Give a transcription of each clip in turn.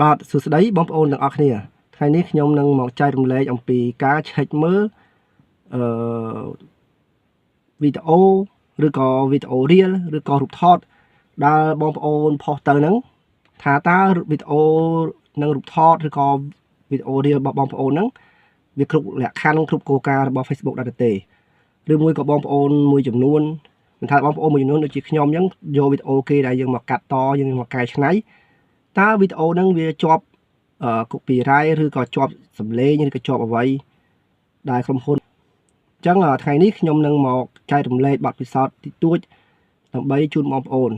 បាទសួស្តីបងប្អូនទាំងអស់គ្នាថ្ងៃនេះខ្ញុំនឹងមកចែករំលែកអំពីការឆែកមើលអឺវីដេអូឬក៏វីដេអូ reel ឬក៏រូបថតដែលបងប្អូនផុសទៅហ្នឹងថាតើវីដេអូនិងរូបថតឬក៏វីដេអូ reel របស់បងប្អូនហ្នឹងវាគ្រប់លក្ខខណ្ឌគ្រប់គោលការណ៍របស់ Facebook ដែរទេឬមួយក៏បងប្អូនមួយចំនួនមិនថាបងប្អូនមួយចំនួនដូចជាខ្ញុំអញ្ចឹងយកវីដេអូគេដែលយើងមកកាត់តយើងមកកែច្នៃតើវីដេអូហ្នឹងវាជាប់ copyright ឬក៏ជាប់សំឡេងឬក៏ជាប់អ្វីដែលក្រុមហ៊ុនអញ្ចឹងថ្ងៃនេះខ្ញុំនឹងមកចែករំលែកបទពិសោធន៍តិចតួចដើម្បីជូនបងប្អូន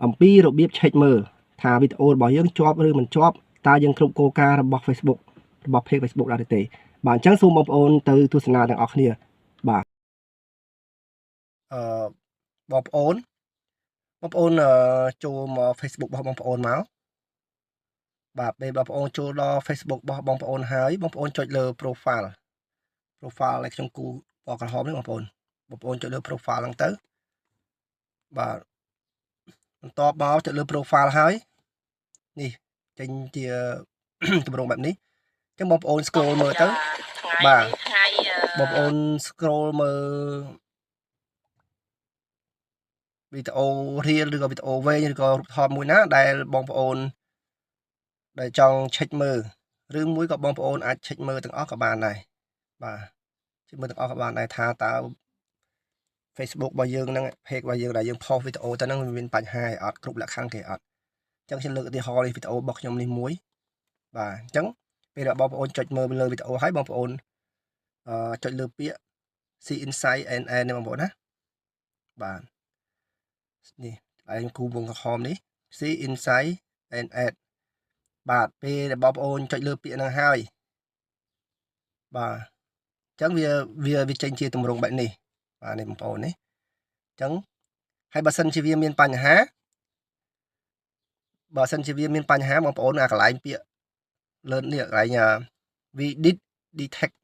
អំពីរបៀបឆែកមើលថាវីដេអូរបស់យើងជាប់ឬមិនជាប់តើយើងគ្រប់គោលការណ៍របស់ Facebook របស់ page Facebook ដែរឬទេបាទអញ្ចឹងសូមបងប្អូនទៅទស្សនាទាំងអស់គ្នាបាទអឺបងប្អូនបងប្អូនចូលមក Facebook របស់បងប្អូនមកបាទពេលបងប្អូនចូលដល់ Facebook របស់បងប្អូនហើយបងប្អូនចុចលើ profile profile ដែលខ្ញុំគូពណ៌ក្រហមនេះបងប្អូនបងប្អូនចុចលើ profile ហ្នឹងទៅបាទបន្ទាប់មកចុចលើ profile ហើយនេះចេញជាទម្រង់បែបនេះអញ្ចឹងបងប្អូន scroll មើលទៅបាទបងប្អូន scroll មើលវីដេអូ reel ឬក៏វីដេអូវែងឬក៏រូបថតមួយណាដែលបងប្អូនដែលចង់ឆែកមើលឬមួយក៏បងប្អូនអាចឆែកមើលទាំងអស់ក៏បានដែរបាទឆែកមើលទាំងអស់ក៏បានដែរថាតើ Facebook របស់យើងហ្នឹង page របស់យើងដែលយើងផុសវីដេអូទៅហ្នឹងវាមានបញ្ហាអត់គ្រប់លក្ខខណ្ឌគេអត់អញ្ចឹងខ្ញុំលើកឧទាហរណ៍នេះវីដេអូរបស់ខ្ញុំនេះមួយបាទអញ្ចឹងពេលដែលបងប្អូនចុចមើលលើវីដេអូហើយបងប្អូនអឺចុចលើពាក្យ See Insight and Ads នេះបងប្អូនណាបាទនេះឯងគូវងក្រហមនេះ See Insight and Ads បាទពេលដែលបងប្អូនចុចលើពាក្យហ្នឹងហើយបាទអញ្ចឹងវាវាវាចេញជាទម្រង់បែបនេះបាទនេះបងប្អូននេះអញ្ចឹងហើយបើសិនជាវាមានបញ្ហាបើសិនជាវាមានបញ្ហាបងប្អូនអាកន្លែងពាក្យលើនេះកន្លែង "We didn't detect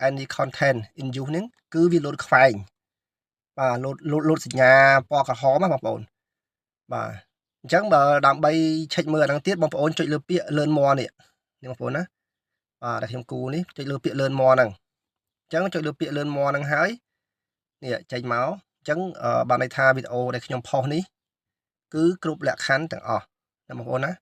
any content in use" ហ្នឹងគឺវាលោតខ្វែងបាទលោតលោតលោតសញ្ញាពណ៌ក្រហមណាបងប្អូនបាទអញ្ចឹងបើដើម្បីឆែកមើលអាហ្នឹងទៀតបងប្អូនចុចលើពាក្យ learn more នេះនេះបងប្អូនណាបាទដែលខ្ញុំគូនេះចុចលើពាក្យ learn more ហ្នឹងអញ្ចឹងចុចលើពាក្យ learn more ហ្នឹងហើយនេះចេញមកអញ្ចឹងបានន័យថាវីដេអូដែលខ្ញុំផុសនេះគឺគ្រប់លក្ខខណ្ឌទាំងអស់ណាបងប្អូនណា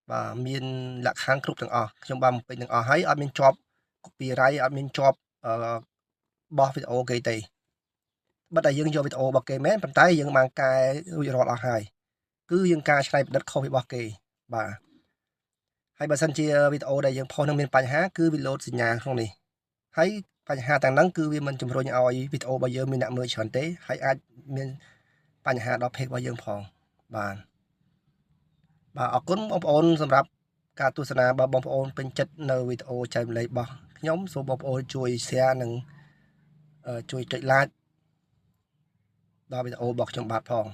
បាទមានលក្ខខណ្ឌគ្រប់ទាំងអស់ខ្ញុំបានបំពេញទាំងអស់ហើយអត់មានជាប់ copyright អត់មានជាប់អឺបោះវីដេអូគេទេបើតែយើងយកវីដេអូរបស់គេមែនប៉ុន្តែយើងបានកែរួចរាល់អស់ហើយគឺយើងការច្នៃប្រឌិតខុសពីរបស់គេបាទហើយបើសិនជាវីដេអូដែលយើងផុសនឹងមានបញ្ហាគឺវាលោតសញ្ញាក្នុងនេះហើយបញ្ហាទាំងហ្នឹងគឺវាមិនជំរុញឲ្យវីដេអូរបស់យើងមានអ្នកមើលច្រើនទេហើយអាចមានបញ្ហាដល់ page របស់យើងផងបាទបាទអរគុណបងប្អូនសម្រាប់ការទស្សនាបើបងប្អូនពេញចិត្តនៅវីដេអូចែករំលែករបស់ខ្ញុំសូមបងប្អូនជួយ share និងជួយចុច like ដល់វីដេអូរបស់ខ្ញុំបាទផង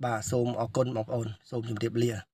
បាទសូមអរគុណបងប្អូនសូមជម្រាបលា។